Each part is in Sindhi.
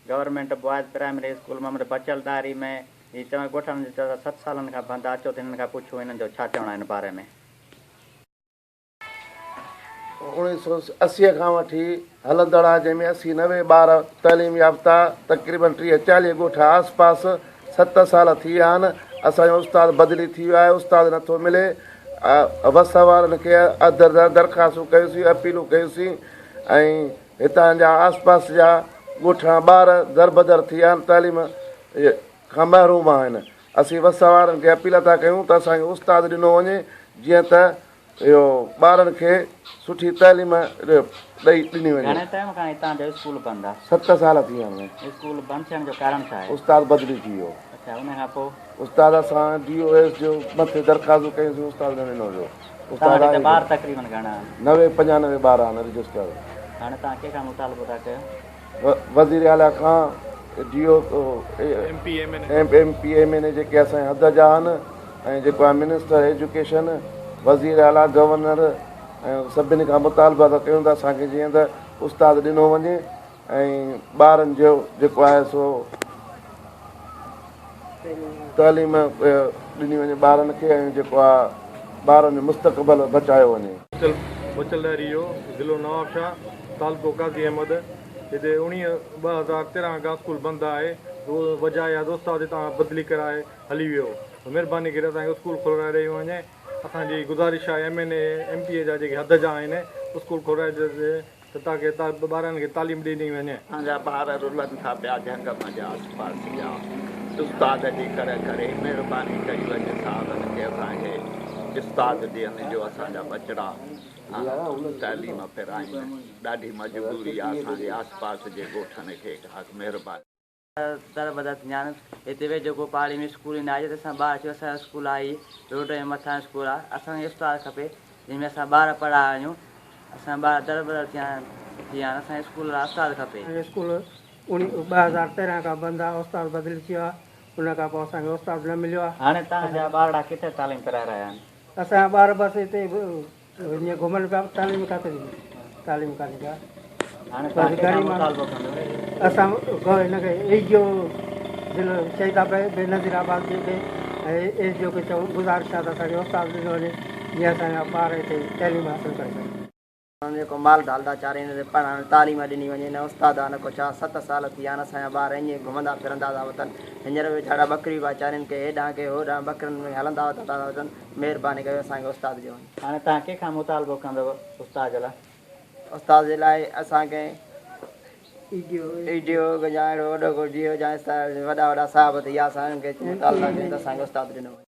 Government boys primary school Muhammad Bachal Dahri ۾ هي چون ڳوٺاڻن جو چوڻ آهي ست سالن کان بند آهي اچو ته هنن کان پڇون هنن جو ڇا چوڻ آهي هن باري ۾. 1980 کان وٺي هلندڙ آهي جنهن ۾ 80 90 ٻار تعليم يافته تقريبن 30 40 ڳوٺ آس پاس 7 سال ٿي ويا آهن اسان جو استاد بدلي ٿي ويو آهي استاد نٿو ملي وس وارن کي درخواستون ڪيوسين اپيلون ڪيوسين ۽ هتان جا آس پاس جا ڳوٺاڻا ٻار دربدر ٿي ويا آهن تعليم کان محروم آهن اسين وس وارن کي اپيل ٿا ڪيون ته اسان کي استاد ڏنو وڃي جيئن ته اهو ٻارن کي سٺي تعليم ڏئي ڏني وڃي. گهڻي ٽائيم کان هتان جو اسڪول بند آ؟ 7 سال ٿي ويا آهن. اسڪول بند ٿيڻ جو ڪارڻ ڇا آهي؟ استاد بدلي ٿي ويو. اڇا ان کان پوء؟ استاد اسان ڊي او ايس جو مٿي درخواستون ڪيون سين استاد نه ڏنو ويو. توهان وٽ هتي ٻار تقريبن گهڻا آهن؟ 90 95 ٻار آهن رجسٽر. هاڻي توهان ڪنهن کان مطالبو ٿا ڪيو؟ وزير اعليٰ کان D O M P M N A جيڪي اسان جي حد جا آهن ۽ جيڪو آهي منسٽر ايجوڪيشن وزير اعليٰ گورنر ۽ سڀني کان مطالبا ٿا ڪيون ته اسان کي جيئن ته استاد ڏنو وڃي ۽ ٻارن جو جيڪو آهي سو تعليم ڏني وڃي ٻارن کي ۽ جيڪو آهي ٻارن جو مستقبل بچايو وڃي. بچل ڏاهري جو ضلعو نوابشاهه تعلقو قاضي احمد هتي 19 2013 کان اسڪول بند آهي وجهه آهي ته استاد هتان بدلي ڪرائي هلي ويو مهرباني ڪري اسان کي اسڪول کولرائي ڏئي وڃي اسان جي گذارش آهي M N A M P A جا جيڪي حد جا آهن اسڪول کولرائي ڏجي ته تاڪه ٻارن کي تعليم ڏني وڃي. اسان جا ٻار رلن ٿا پيا جهنگ منجهه آس پاس جا استاد جي ڪر ڪري مهرباني ڪئي وڃي صاحبن کي اسان کي استاد ڏين جو اسان جا ٻچڙا تعليم پرائين ڏاڍي مجبوري آ اسان جي آس پاس جي ڳوٺن کي مهرباني. در بدر ٿيندا آهن. هتي ويجهو ڪو پاڙي ۾ اسڪول ئي نه آهي جتي اسان ٻار اچي اسان جو اسڪول آهي ئي روڊ جي مٿان اسڪول آهي اسان کي استاد کپي جنهن ۾ اسان ٻار پڙهايا وڃون اسان ٻار در بدر ٿي ويا آهن اسان کي اسڪول لاء استاد کپي. اسان جو اسڪول 2013 کان بند آهي استاد بدلي ٿي ويو آهي ان کان پوء اسان کي استاد نه مليو آهي. هاڻي توهان جا ٻارڙا ڪٿي تعليم پرائي رهيا آهن؟ اسان جا ٻار بس هتي ائين گهمن پيا تعليم ڪاٿي ڏني تعليم ڪانهي ڪا. هاڻي توهان ڪنهن کان مطالبو ڪندو؟ اسان هن کي ايس ڊي او ضلعو شهيد بينظير آباد جي کي ۽ ايس ڊي او کي چئون گذارش آهي ته اسان کي استاد ڏنو وڃي جيئن اسان جا ٻار هتي تعليم حاصل ڪري سگهن. جيڪو مال ڍال ٿا چارين تي پڙهائڻ تعليم ڏني وڃي نه استاد آ نه ڪو ڇا 7 سال ٿي ويا آهن اسان جا ٻار ائين گهمندا ڦرندا ٿا وتن هينئر به ويچارا ٻڪريون پيا چارين ڪي هيڏانهن ڪي هوڏانهن ٻڪرين ۾ هلندا وتندا ٿا وتن مهرباني ڪيو اسان کي استاد ڏيو وڃي. هاڻي توهان ڪنهن کان مطالبو ڪندؤ استاد جي لاء؟ استاد جي لاء اسان کي اي ڊي او يا اهڙو وڏو ڪو ڊي او يا وڏا وڏا صاحب ٿي ويا اسان انهن کي مطالبا ڪيون ته اسان کي استاد ڏنو وڃي.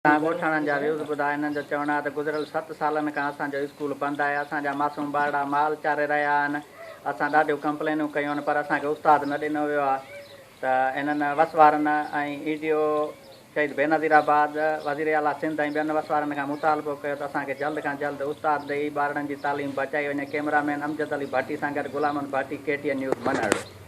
توهان ڳوٺاڻن جا ويوز ٻڌا انهن جو چوڻ آهي ته گذريل 7 سالن کان اسان جو اسڪول بند آهي اسان جا معصوم ٻارڙا مال چاري رهيا آهن اسان ڏاڍيون ڪمپلينون ڪيون آهن پر اسان کي استاد نه ڏنو ويو آهي ته انهن وس وارن ۽ اي ڊي او شهيد بينظير آباد، وزير اعليٰ سنڌ ۽ ٻين وس وارن کان مطالبو ڪيو ته اسان کي جلد کان جلد استاد ڏئي ٻارڙن جي تعليم بچائي وڃي، ڪئميرا مين امجد علي ڀٽي سان گڏ Ghulam Muhammad Bhatti, K T N news, Manhar.